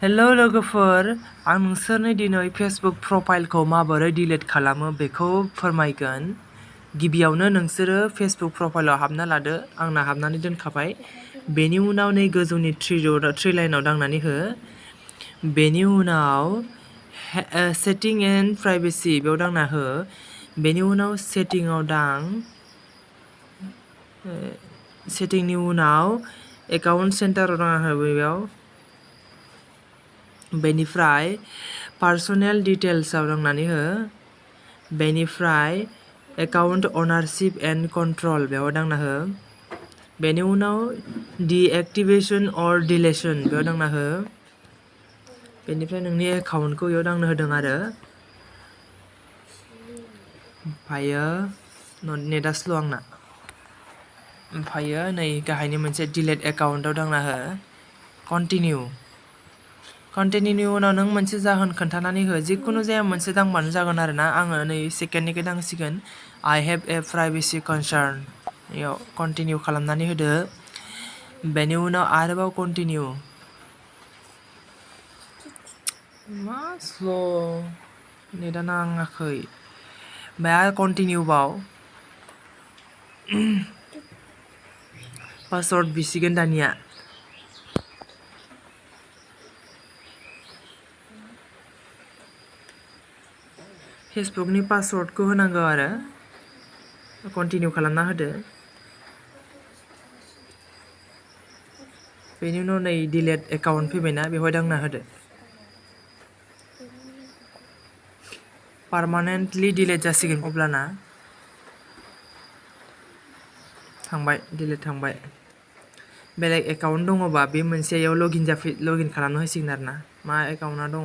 Hello लोगोफोर, आं नोंसोरनो दिनै फेसबुक प्रफाइलखौ माबोरै डिलीट खालामो बेखौ फोरमायगोन। गिबियावनो नोंसोरो फेसबुक प्रफाइलाव हाबना लादो। आंना हाबनानै दोनखाबाय। बेनि उनाव नै गोजौनि थ्रि लाइनाव दांनानै हो। बेनि उनाव सेटिं एन्ड प्राइभेसि बेयाव दांना हो। बेनि उनाव सेटिंआव दां। सेटिंनि उनाव एकाउन्ट सेन्टाराव दांना हो बेयाव। बेनिफ्राय पार्सनेल डिटेल्सआव दांनानै हो। बेनिफ्राय एकाउन्ट अनारशिप एन्ड कन्ट्रल बेयाव दांना हो। बेनि उनाव डिएक्टिभेशन अर डिलेशन बेयाव दांना हो। बेनिफ्राय नोंनि एकाउन्टखौ बेयाव दांनो होदों आरो ओमफ्रायो नेटआ स्ल' आंना। ओमफ्रायो नै गाहायनि मोनसे डिलीट एकाउन्टआव दांना हो। कन्टिनिउनि उनाव नों मोनसे जाहोन खोन्थानानै हो। जिखुनु जाया मोनसे दांबानो जागोन आरो ना। आङो नै सेकेन्डनिखौ दांसिगोन। आइ हेभ ए प्राइभेसि कनसार्न बेयाव कन्टिनिउ खालामनानै होदो। बेनि उनाव आरोबाव कन्टिनिउ। मा स्ल' नेटआ नाङाखै। ओमफ्राय आरो कन्टिनिउ बाव। पासवर्ड बिसिगोन दानिया। फेसबुकनि पासवर्डखौ होनांगौ आरो कन्टिनिउ खालामना होदो। बेनि उनाव नै डिलीट एकाउन्ट फैबायना बेवहाय दांना होदो। पारमानेन्टलि डिलीट जासिगोन अब्लाना। थांबाय डिलीट थांबाय। बेलेग एकाउन्ट दङबा बे मोनसेयाव लगइन खालामनो होसिगोन आरो ना मा एकाउन्टआ दङ।